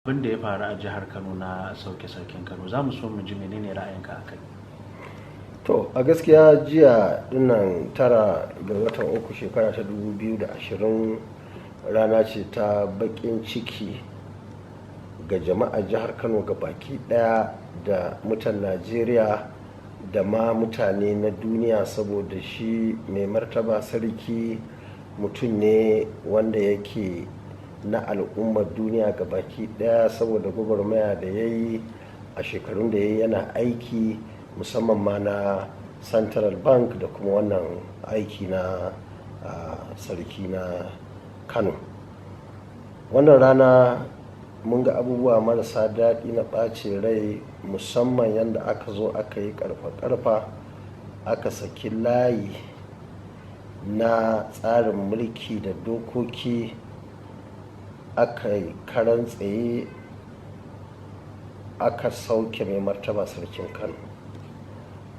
Abin da ya faru a jihar Kano na sauke sarkin Kano, za mu so mu ji menene ra'ayinka a kai. To, a gaskiya jiya dinnan 9 ga watan 3 shekara ta 2020 rana ce ta bakin ciki ga jama'ar jihar Kano ga baki daya da mutan Najeriya da ma mutane na duniya, saboda shi mai martaba sarki mutum ne wanda yake na al'ummar duniya ga baki daya, saboda gwagwarmaya da ya yi a shekarun da ya yi yana aiki, musamman ma na Central Bank da kuma wannan aiki na sarki na Kano. Wannan rana mun ga abubuwa marasa daɗi na ɓacin rai, musamman yadda aka zo aka yi ƙarfa-ƙarfa aka saki layi na tsarin mulki da dokoki, aka yi karan tsaye aka sauke mai martaba sarkin Kano.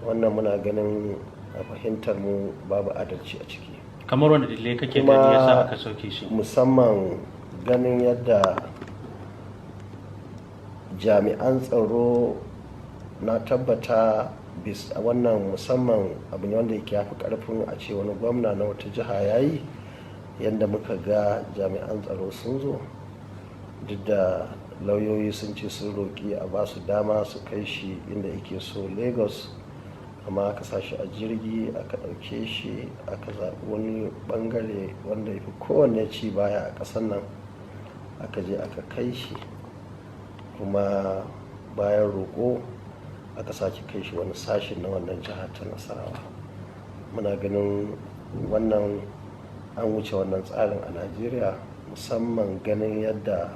Wannan muna ganin a fahimtar mu babu adalci a ciki. Kamar wanda dalilai kake gani yasa aka sauke shi? Musamman ganin yadda jami'an tsaro, na tabbata wannan musamman abu ne wanda yake yafi karfin a ce wani gwamna na wata jiha ya yi. Yadda muka ga jami'an tsaro sun zo, duk da lauyoyi sun ce sun roƙi a ba su dama su kai shi inda yake so, Lagos, amma aka sa shi a jirgi aka ɗauke shi, aka zaɓi wani ɓangare wanda ya fi kowanne ci baya a ƙasar nan, aka je aka kai shi. Kuma bayan roƙo aka sake kai shi wani sashen na wannan jiha ta Nasarawa. Muna ganin wannan an wuce wannan tsarin a Najeriya, musamman ganin yadda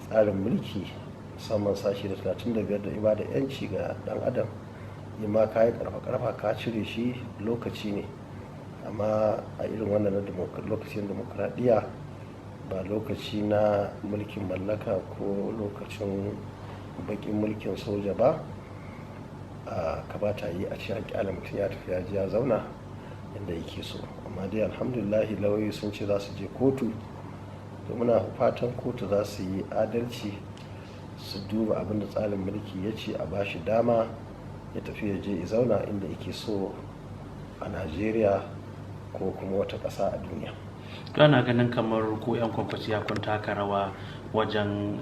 tsarin mulki, musamman sashi da 35 da ibada 'yanci ga dan adam, in ma ka yi karfa-karfa ka cire shi lokaci ne. Amma a irin wannan na lokacin demokradiyya, ba lokaci na mulkin mallaka ko lokacin bakin mulkin soja ba, a kamata yi a ce an kyale mutum ya tafi ya ji ya zauna inda yake so. Amma dai alhamdulillahi, lauyoyi sun ce za su je kotu. To, muna fatan kotu za su yi adalci, su duba abin da tsarin mulki ya ce, a ba shi dama ya tafi ya je ya zauna inda yake so a Najeriya ko kuma wata ƙasa a duniya. To, ana ganin kamar ko 'yan Kwankwasiya kun taka rawa wajen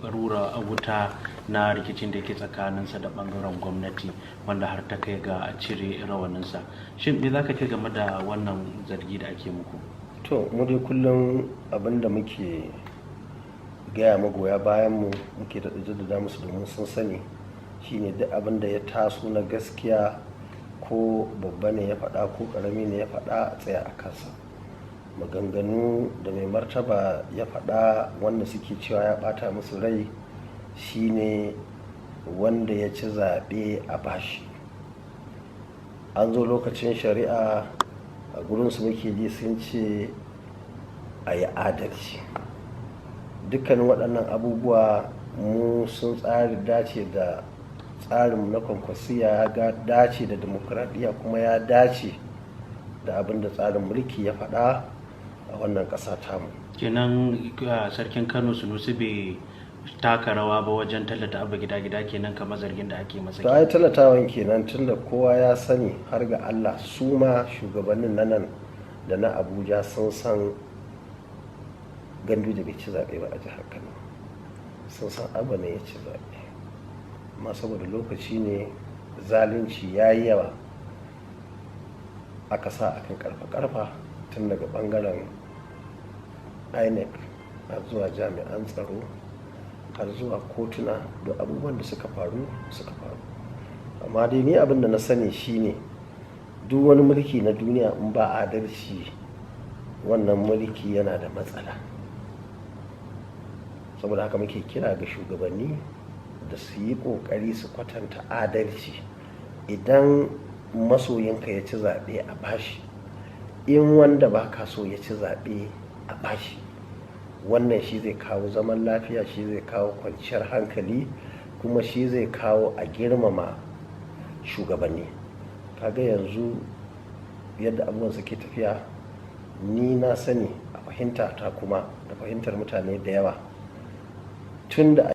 rura wuta na rikicin da ke tsakaninsa da bangaren gwamnati, wanda har ta kai ga cire rawaninsa. Shin me za ka ce game da wannan zargi da ake muku? To, mu dai kullum abin da muke gaya magoya bayan mu, muke da jaddada musu domin sun sani, shine duk abin da ya taso na gaskiya, ko babba ne ya faɗa ko ƙarami ne ya faɗa, a tsaya a kansa. Maganganu da mai martaba ya faɗa wanda suke cewa ya ɓata musu rai shine wanda ya ci zaɓe a bashi. An zo lokacin shari'a, a gurinsu muke ji sun ce a yi adalci. Dukkanin waɗannan abubuwa mu sun tsari dace da tsarinmu na Kwankwasiya, ya dace da demokradiyya, kuma ya dace da abin da tsarin mulki ya faɗa a wannan ƙasa tamu. Kenan sarkin Kano Sunusi bai taka rawa ba wajen tallata Abba Gida Gida kenan, kamar zargin da ake masa? To, ai tallatawan kenan, tunda kowa ya sani, har ga Allah, su ma shugabannin na nan da na Abuja sun san Ganduje bai ci zaɓe ba a jihar Kano. Sun san Abba ne ya ci zaɓe, amma saboda lokaci ne zalunci ya yi yawa, aka sa akan karfa-karfa tun daga bangaren INEC har zuwa jami'an tsaro har zuwa kotuna, da abubuwan da suka faru suka faru. Amma dai ni abin da na sani shine duk wani mulki na duniya, in ba adalci, wannan mulki yana da matsala. Saboda haka muke kira ga shugabanni da su yi kokari su kwatanta adalci. Idan masoyinka ya ci zaɓe, a bashi. In wanda ba ka so ya ci zaɓe, a bashi. Wannan shi zai kawo zaman lafiya, shi zai kawo kwanciyar hankali, kuma shi zai kawo a girmama shugabanni. Kaga yanzu yadda abubuwan suke tafiya, ni na sani a fahimta ta kuma da fahimtar mutane da yawa. Tun da